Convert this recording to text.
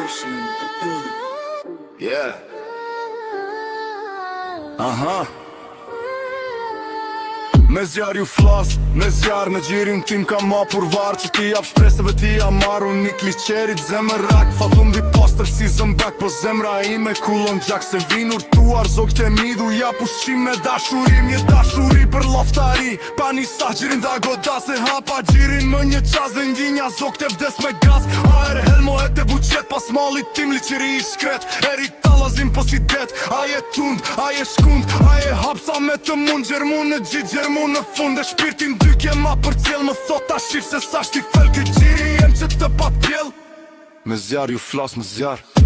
Christian the beat. Yeah. Aha. Me zjarr ju flas, me zjarr në gjirin tim kam hapur varr Që ti jap shpresëve ti jam marrë unë një kliqerit zemërak Fatlum di pastër si zëmbak Po zemra ime kullon gjak Se vin urtuar zogt e mi Du jap ushqim me dashuri Një dashuri për loftari Pa një sa gjirin da godas E hapa gjirin më një qaz Dhe ngjinja zogt e vdes me gaz Aer helmohet e buqet Pas malit tim liqiri i shkret Eri tallazim po si det Ai e tund, ai e shkund Ai e hapsa me të mund Gjermu në gjit, gjermu në fund E shpirtin dykje ma përcjell Më thot ta shif se sa shti fel Ky gjiri jem që të pa pjell Me zjarr ju flas me zjarr.